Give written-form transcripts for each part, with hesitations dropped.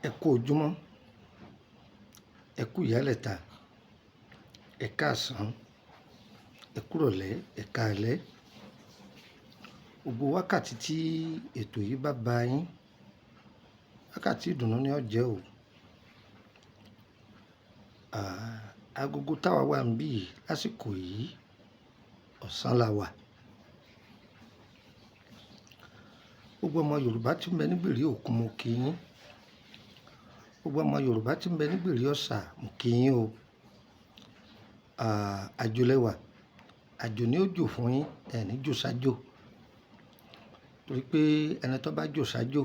Ẹ kú ojúmọ́, ẹ kú ìyálẹ̀ta, ẹ káàsán, ẹ kúrọ̀lẹ́, ẹ káalẹ́. Gbogbo wákàtí tí ètò yìí bá ba yín, wákàtí ìdùnnú ni ó jẹ́ o. Agogo táwa wà níbí yìí lásìkò yìí, ọ̀sán la wà. Gbogbo ọmọ Yorùbá tí ń bẹ ní gbèrè òkun, mo kí yín. Gbogbo ọmọ Yorùbá tí ń bẹ ní gbèrè ọ̀sà, mo kí yín o. Àjò lẹ́wà, àjò ni ó jò fún yín, ẹ ní jò sájò. Torí pé ẹni tó bá jò sájò,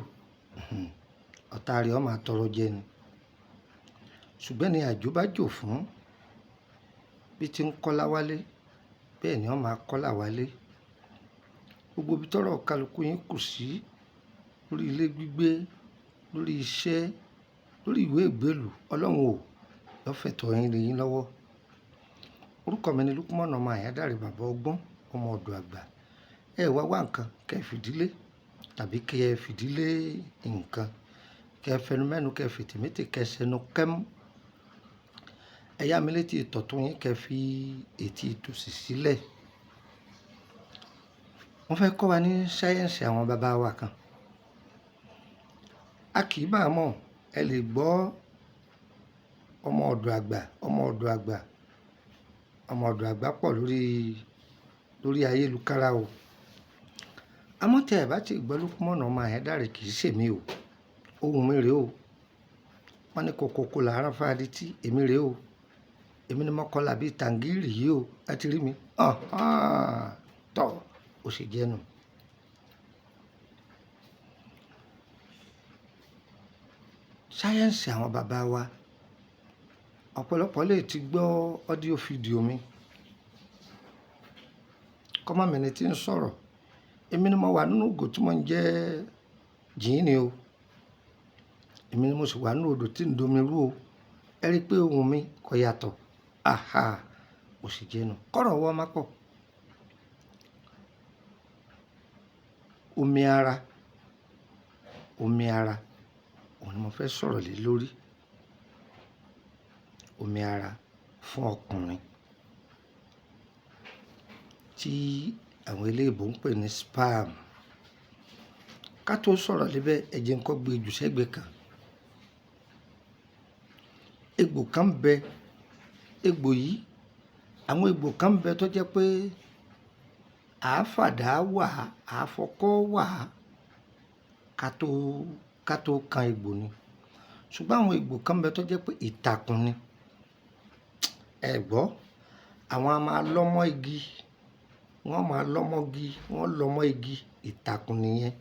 ọ̀tá rẹ̀ ó máa tọrọ jẹ ni. Ṣùgbọ́n ẹni àjò bá jò fún, bí tí ń kọ́lá wálé, bẹ́ẹ̀ ni ó máa kọ́lá wálé. Gbogbo ibi tọ́rọ̀ kálukú yín kù sí, lórí ilé gbígbé, lórí iṣẹ́, lórí ìwé ìgbélú, Ọlọ́run ò, yóò fẹ̀tọ́ yín lé yín lọ́wọ́. Orúkọ mi ni Lukman ọmọ Àyádáre, bàbá ọgbọ́n, ọmọ ọ̀dọ̀ àgbà. Ẹ wá wá nǹkan kí ẹ fìdílé tàbí kí ẹ fìdílé nǹkan, kí ẹ fẹnu mẹ́nu, kí ẹ fètè mété, kí ẹ ṣẹnu kẹ́mú. Ẹ yá mi létí ìtọ̀tún yín, kí ẹ fi etí ìtòsí sílẹ̀. Wọ́n fẹ́ kọ́ wa ní sáyẹ̀nsì àwọn bàbá wa kan. A kì í bá mọ̀, ẹ lè gbọ́ ọmọ ọ̀dọ̀ àgbà, ọmọ ọ̀dọ̀ àgbà, ọmọ ọ̀dọ̀ àgbà pọ̀ lórí, lórí ayélujára o. Àmọ́ tí ẹ bá ti gbọ́ Lukman ọmọ Àyádáre kì í ṣe mí o. Ohùn mi rè o. Wọ́n ní kòkòkò là rán fún adití, èmi rè o. Èmi ni mo kọlà bí tàǹgìrì yìí o. Ẹ ti rí mi. Àhán! Tọ́, ó ṣe jẹ́ nu. Sáyẹ̀nsì àwọn bàbá wa, ọ̀pọ̀lọpọ̀ lè ti gbọ́ ọ́díò fídíò mi. Kọ́mọ mi ni tí ń sọ̀rọ̀. Èmi ni mo wà nínú ògo tí mò ń jẹ́ jíìnì o. Èmi ni mo sì wà nínú odò tí ń domi rú o. Ẹ rí pé ohùn mi kò yàtọ̀. Àhá! Ó ṣe jẹ́ nu. Kọ́rọ̀ wọ́ má pọ̀. Omi ara, omi ara, òun ni mo fẹ́ sọ̀rọ̀ lé lórí. Omi ara fún ọkùnrin tí àwọn eléèbó ń pè ní sperm. Ká tó sọ̀rọ̀ níbẹ̀, ẹ jẹ́ n kọ́ gbé jù sẹ́gbẹ̀ẹ́ kan. Egbò kan ń bẹ, egbò yìí, àwọn egbò kan ń bẹ tó jẹ́ pé àáfàdá wà, àáfọkọ́ wà ká tó, ká tó kan egbò ni. Ṣùgbọ́n àwọn egbò kan ń bẹ tó jẹ́ pé ìtàkùn ni. Ẹ gbọ́, àwọn a máa lọ́mọ igi, wọ́n máa lọ́mọ igi, wọ́n lọ́mọ igi, ìtàkùn nìyẹn.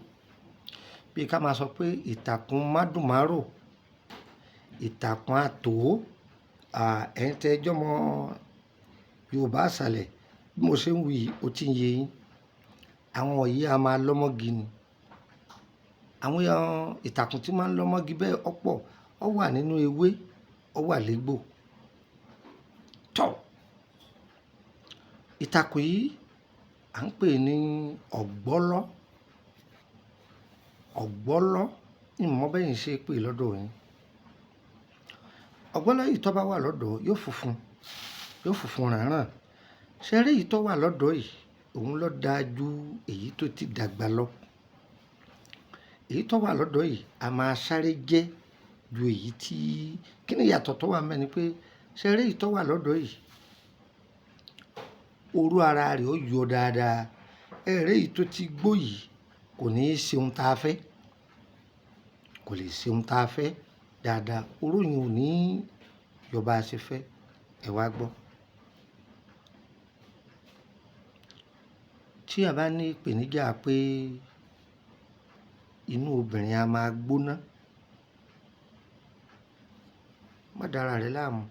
Bí ká máa sọ pé ìtàkùn mádùnmárò, ìtàkùn atò, ẹ̀yin tẹ́ ẹ jọmọ Yorùbá àsàlẹ̀, bí mo ṣe ń wí yìí, ó ti ń yé yín. Àwọn yìí a máa lọ́mọ igi ni. Àwọn ìtàkùn tí máa ń lọ́mọ igi bẹ́ẹ̀ ọ̀pọ̀, ó wà nínú ewé, ó wà légbò. Tọ́! Ìtàkùn yìí à ń pè ní ọ̀gbọ́lọ́. Ọ̀gbọ́lọ́, n mọ̀ bẹ́ẹ̀ ṣe pè lọ́dọ̀ yín. Ọ̀gbọ́lọ́ yìí tó bá wà lọ́dọ̀ yóò funfun ránràn. Ṣé rí èyí tó wà lọ́dọ̀ yìí, òun ló da ju èyí tó ti dàgbà lọ. Èyí tó wà lọ́dọ̀ yìí a máa sáré jẹ́ ju èyí tí, kí ni ìyàtọ̀ tó wà níbẹ̀ ni pé ṣé rí èyí tó wà lọ́dọ̀ yìí, orú ara rẹ̀ ó yọ dáadáa. Ẹ rí èyí tó ti gbó yìí kò ní ṣe ohun táa fẹ́. Kò lè ṣe ohun táa fẹ́ dáadáa. Orú yìí ò ní yọ bá ṣe fẹ́. Ẹ wá gbọ́. Tí a bá ní ìpèníjà pé inú obìnrin a máa gbóná, má dára rẹ láàmú.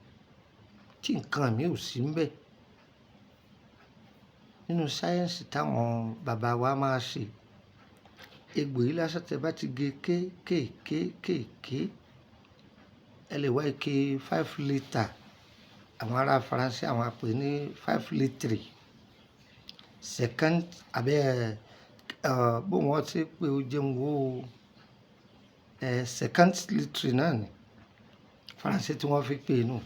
Tí nǹkan mi ò sí níbẹ̀. Nínú sáyẹ̀nsì táwọn bàbá wa máa ṣe, egbò yìí lásán tí ẹ bá ti gé kéékèèké, ẹ lè wá ike 5 litre. Àwọn ará Faransé àwọn á pè ní 5 litre. Second, àbí ẹ, bó wọ́n ṣe pé ó jẹun wò ó. Cinquante litres náà ni Faransé tí wọ́n fi pè é nù.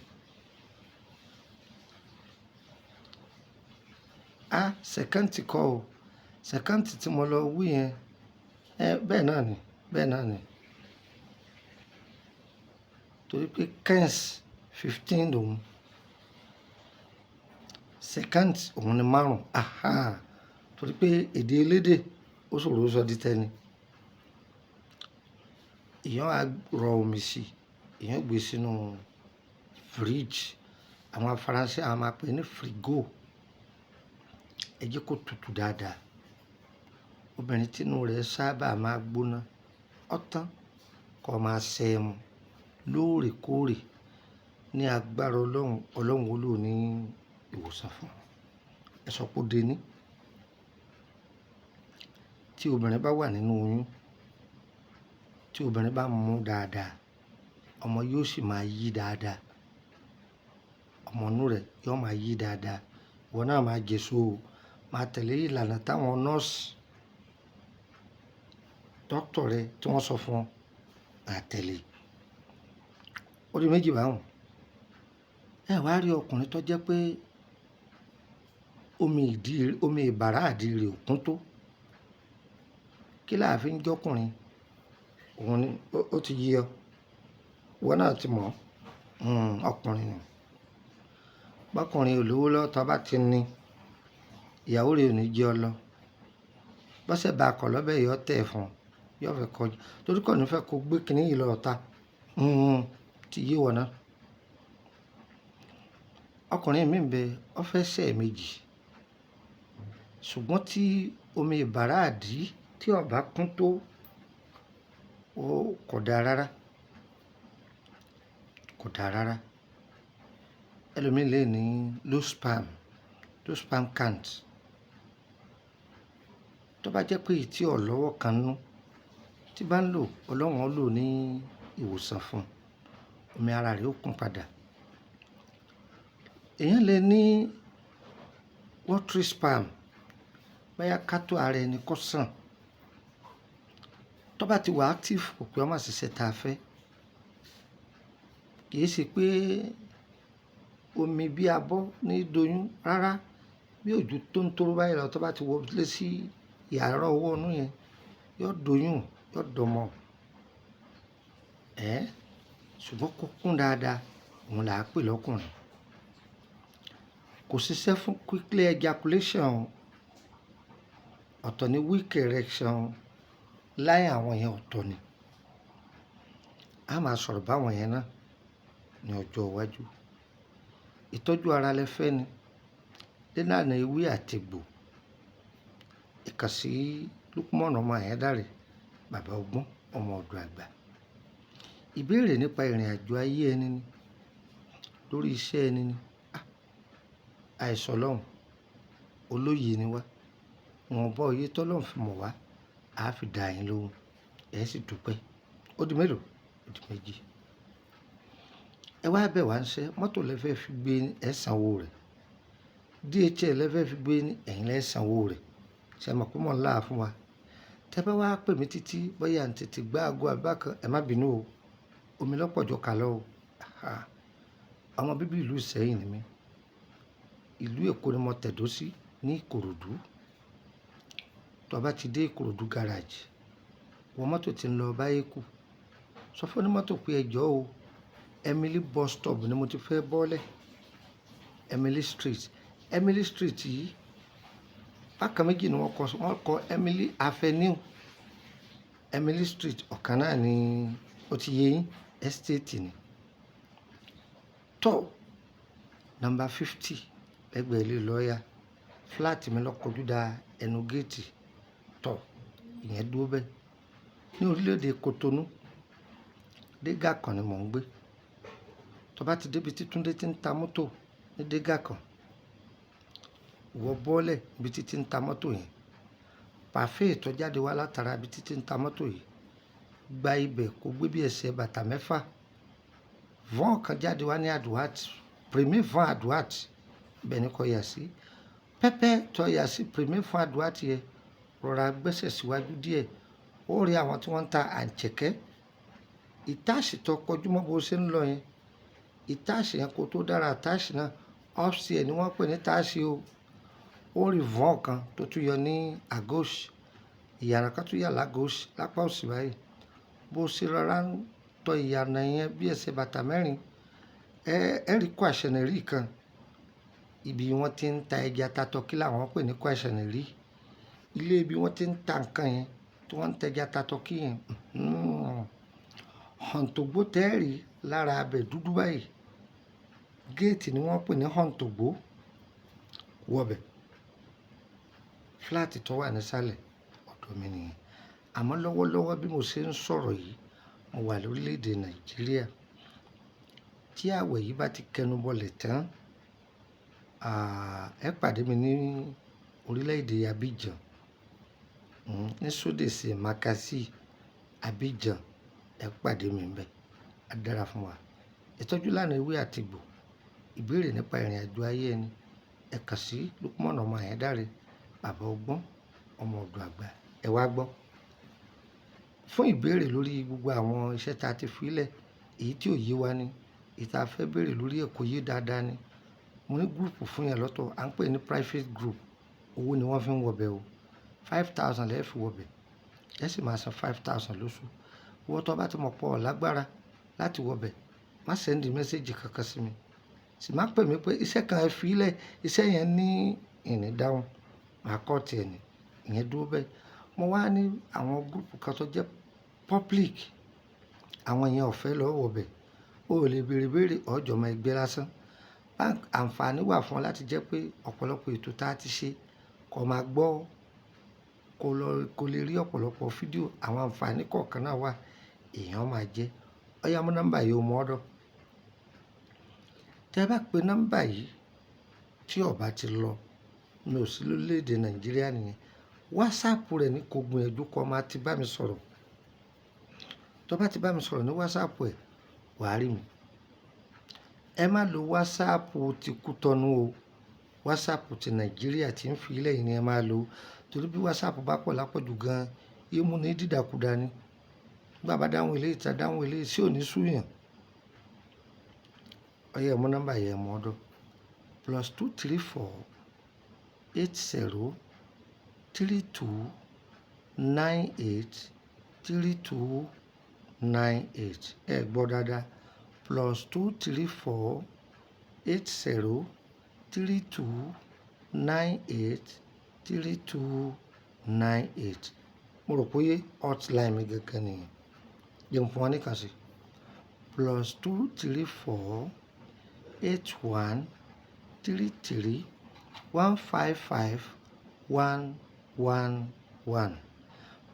Ah, cinquante kọ́ o. Cinquante tí mo lọ wí yẹn, bẹ́ẹ̀ náà ni, bẹ́ẹ̀ náà ni. Torí pé quinze, 15 lòun. Cinquante òun ni márùn-ún. Aha! Torí pé èdè elédè ó ṣòro sọ di tẹni. Èèyàn á rọ omi sí, èèyàn ó gbé sínú fridge. Àwọn Faransé a máa pè é ní frigo. Ẹ jẹ́ kó tutù dáadáa. Obìnrin tí inú rẹ̀ sábà máa gbóná, ọ̀tán kó máa ṣẹ́ ẹ mu lóòrèkóòrè ní agbára Ọlọ́run. Ọlọ́run ó lò ní ìwòsàn fún un. Ẹ sọ pé ó dé ní. Tí obìnrin bá wà nínú oyún, tí obìnrin bá mú dáadáa, ọmọ yóò sì máa yí dáadáa. Ọmọ inú rẹ̀ yóò máa yí dáadáa. Ìwọ náà máa jẹ èso o. Máa tẹ̀lé ìlànà táwọn nọ́ọ̀sì, dókítà rẹ tí wọ́n sọ fún ọ, máa tẹ̀lé. Ó di méjì báhun. Ẹ wá rí ọkùnrin tó jẹ́ pé omi ìdí, omi ìbàrá ìdí rẹ̀ ò kún tó. Kí là á fi ń jọ́kùnrin? Òun ni ó ti yé ọ. Ìwọ náà ti mọ̀. Ọkùnrin ni. Bọ́kùnrin ò lówó lọ́wọ́, tó bá ti ní, ìyàwó rẹ̀ ò ní jẹ́ ọ lọ. Bọ́sẹ̀ bá kọ̀ lọ́bẹ̀ yọ tẹ̀ fún ọ, yóò fẹ́ kọjú. Torí kò ní fẹ́ kó gbé kiní yìí lọ ọ̀tá. Ti yé ìwọ náà. Ọkùnrin mìí ń bẹ, ó fẹ́ ṣẹ́ méjì. Ṣùgbọ́n tí omi ìbàrá ìdí tí ò bá kún tó, ó kò dáa rárá. Kò dáa rárá. Ẹlòmíì lè ní low sperm, low sperm count. Tó bá jẹ́ pé èyí tí ò lọ́wọ́ kan nú tí bá ń lò, Ọlọ́run ó lò ní ìwòsàn fún un. Omi ara rẹ̀ ó kún padà. Èèyàn lè ní watery sperm, bóyá ká tó ara ẹni kó sàn. Tó bá ti wà active, kò pé ó má ṣiṣẹ́ ta fẹ́. Kì í ṣe pé omi bí abọ́ ní doyún rárá. Bí ojú tó ń tóró báyìí lọ, tó bá ti wọlé sí yàrá ọwọ́ inú yẹn, yóò doyún, yóò dọmọ. Ṣùgbọ́n kó kún dáadáa, òun là á pè lọ́kùnrin. Kò ṣiṣẹ́ fún quickly ejaculation. Ọ̀tọ̀ ni weak erection. Láì àwọn yẹn ọ̀tọ̀ ni. A máa sọ̀rọ̀ báwọn yẹn náà ní ọjọ́ iwájú. Ìtọ́jú ara lẹ fẹ́ ni. Lílànà ewé àti egbò. Ìkànsí Lukman ọmọ Ayádáre, bàbá ọgbọ́n, ọmọ ọ̀dọ̀ àgbà. Ìbéèrè nípa ìrìnàjò ayé ẹni ni, lórí iṣẹ́ ẹni ni. Àìsàn lọ́hùn, olóye ni wá. Ìwọ̀nba òye tó lọ́hùn fi mọ̀ wá, a fi dà yín lóhùn. Ẹ sì dúpẹ́. Ó di mélòó? Ó di méjì. Ẹ wá bẹ̀ wá ń ṣẹ́, mọ́tò lẹ fẹ́ fi gbé ní, ẹ sanwó rẹ̀. DHL lẹ fẹ́ fi gbé ní, ẹ̀yin lẹ sanwó rẹ̀. Ṣé ẹ mọ̀ pé mò ń là fún wa? Tẹ bá wá pè mí títí, bóyá ń tètè gbá ago àbí bákan, ẹ má bínú o. Omi lọ́pọ̀ jọ ká lọ o. Aha! Ọmọ bíbí ìlú Ìsẹ́yìn ni mí. Ìlú Èkó ni mo tẹ̀dó sí ní Ìkòròdú. Tó bá ti dé Ìkòròdú garage, wọ mọ́tò tí ń lọ bá Èkó. Sọ fún onímọ́tò pé ẹ jọ̀ọ́ o, Emily bus stop ni mo ti fẹ́ bọ́lẹ̀. Emily Street. Emily Street yìí, bákan méjì ni wọ́n kọ, wọ́n kọ Emily Avenue. Emily Street ọ̀kan náà ni ó ti yé yín, estate ni. Tó number 50 lẹ́gbẹ̀ẹ́ ilé lawyer. Flat mi lọ kọjú da ẹnu géètì. Tó ìyẹn dúró bẹ́ẹ̀. Ní orílẹ̀ èdè Cotonou, Dega kan ni mò ń gbé. Tó bá ti dé ibi tí Túndé tí ń ta mọ́tò ní Dega kan, ìwọ bọ́lẹ̀ ibi tí tí ń ta mọ́tò yẹn. Pàfé tó jáde wá látara ibi tí tí ń ta mọ́tò yìí, gba ibẹ̀ kó gbé bí ẹsẹ̀ bàtà mẹ́fà. Von kan jáde wá ní à droite, premier von à droite, ibẹ̀ ni kó yà sí. Pẹ́pẹ́ tó yà sí premier von à droite yẹn, rọra gbẹ́sẹ̀ síwájú díẹ̀. Ó rí àwọn tí wọ́n ń ta àǹkẹ́kẹ́. Ìtáàsì tó kọjú mọ́ bó ṣe ń lọ yẹn, ìtáàsì yẹn kó tó dára ìtáàsì náà, upstairs ni wọ́n pè ní ìtáàsì o. Ó rí vọ́ọ̀ kan tó tún yọ ní à gauche, ìyànà kan tún yà l'à gauche lápá òsì báyìí. Bó ṣe rọra ń tọ ìyànà yẹn bí ẹsẹ̀ bàtà mẹ́rin, ẹ rí poissonnerie kan. Ibi wọ́n ti ń ta ẹja tatọ́kí làwọn ń pè ní poissonnerie. Ilé ibi wọ́n ti ń ta nǹkan yẹn, tí wọ́n ń tẹ ẹja tatọ́kí yẹn. Họ̀ǹtògbó tẹ́ẹ̀rí lára abẹ dúdú báyìí. Géètì ni wọ́n ń pè ní họ̀ǹtògbó. Wọ bẹ̀. Flat tó wà ní sálẹ̀ ọ̀dọ̀ mi nìyẹn. Àmọ́ lọ́wọ́lọ́wọ́ bí mo ṣe ń sọ̀rọ̀ yìí, mo wà lórílẹ̀ èdè Nàìjíríà. Tí àwẹ̀ yìí bá ti kẹnubọlẹ̀ tán, ẹ pàdé mi ní orílẹ̀ èdè Abidjan, ní Sódèsì Makasi, Abidjan. Ẹ pàdé mi níbẹ̀. A dára fún wa. Ìtọ́jú lánàá ewé àti egbò. Ìbéèrè nípa ìrìnàjò ayé ẹni. Ẹ kàn sí Lukman ọmọ Àyándáré, bàbá ọgbọ́n, ọmọ ọ̀dọ̀ àgbà. Ẹ wá gbọ́. Fún ìbéèrè lórí gbogbo àwọn iṣẹ́ tí a ti fi lẹ̀, èyí tí ò yé wa ni, èyí tí a fẹ́ béèrè lórí ẹ̀ kò yé dáadáa ni. Mo ní group fún yẹn lọ́tọ̀, à ń pè ní private group. Owó ni wọ́n fi ń wọ bẹ̀ o. 5,000 lẹ́ fi wọ bẹ̀. Ẹ sì máa san 5,000 lóṣù. Ìwọ tó bá ti mọ̀ pé ò lágbára láti wọ bẹ̀, má send message kankan sí mi. Sì má pè mí pé iṣẹ́ kan ẹ fi lẹ̀, iṣẹ́ yẹn ní ìní dáhùn. Màá cut ẹ ní. Ìyẹn dúró bẹ́ẹ̀. Mo wá ní àwọn group kan tó jẹ́ public. Àwọn yẹn ọ̀fẹ́ lọ wọ bẹ̀. O ò lè béèrè béèrè, ó jọmọ ẹgbẹ́ lásán. Àǹfààní wà fún ọ láti jẹ́ pé ọ̀pọ̀lọpọ̀ ètò tí a ti ṣe kó máa gbọ́, kó lọ, kó lè rí ọ̀pọ̀lọpọ̀ fídíò. Àwọn àǹfààní kọ̀ọ̀kan náà wà èèyàn máa jẹ́. Ọ̀yá mú nọ́mbà yìí ó mú ọ́dọ̀. Tí ẹ bá pe nọ́mbà yìí tí ó bá ti lọ, mi ò sí lórílẹ̀ èdè Nàìjíríà nìyẹn. WhatsApp rẹ̀ ní kó gbìyànjú kó máa ti bá mi sọ̀rọ̀. Tó bá ti bá mi sọ̀rọ̀ ní WhatsApp ẹ̀, wà á rí mi. Ẹ má lo WhatsApp ti Kútọ̀nù o. WhatsApp ti Nàìjíríà tí ń fi lẹ̀ yìí ni ẹ máa lò. Torí bí WhatsApp bá pọ̀ lápọ̀jù gan, í mú ní dídàkudà ni. Bí a bá dáhùn eléyìí tí a dáhùn eléyìí, sí ò ní sú yàn. Ọ̀yá ẹ mú nọ́mbà yìí ẹ mú ọ́dọ̀. +234 80 32 98 32 98. Ẹ gbọ́ dáadáa. +234 80 32 98 32 98. Mo rò pé hotline mi gangan nìyẹn. Jẹ́ n fún ọ ní kan sí. +234 81 33 155 111.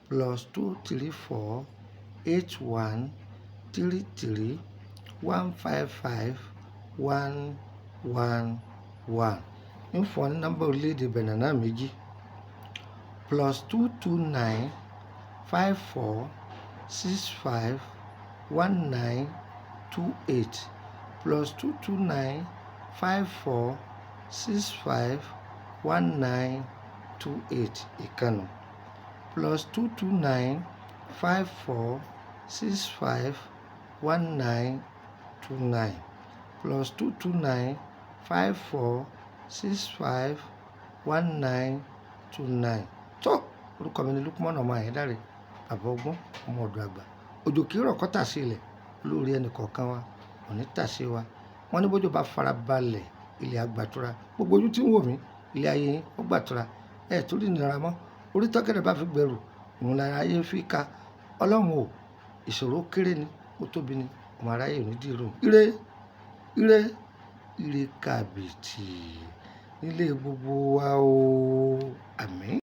+234 81 33 155 111. Ń fún ọ ní nọ́mbà orílẹ̀ èdè Benin náà méjì. +229 54 65 19 28. +229 54 65 19 28. Ìkan nù. +229 54 65 19 29. +229 54 65 19 29. Tó, orúkọ mi ni Lukman ọmọ Àyándáré, bàbá ọgbọ́n, ọmọ ọ̀dọ̀ àgbà. Òjò kì í rọ̀ kọ́ tà sí ilẹ̀. Olórí ẹni kọ̀ọ̀kan wa ò ní tà sí wa. Wọ́n ní bójú bá fara balẹ̀, ilẹ̀ á gbàtura. Gbogbo ojú tí ń wò mí, ilé ayé yín ó gbàtura. Ẹ tún rí ìnira mọ́. Orí tọ́gẹ̀dẹ̀ bá fi gbẹrù, òun lára ayé fi ka. Ọlọ́run ò, ìṣòro kéré ni, ó tóbi ni, ọmọ aráyé ò ní dìrò. Ire, ire, ire kàbìtì nílé gbogbo wa o. Àmín.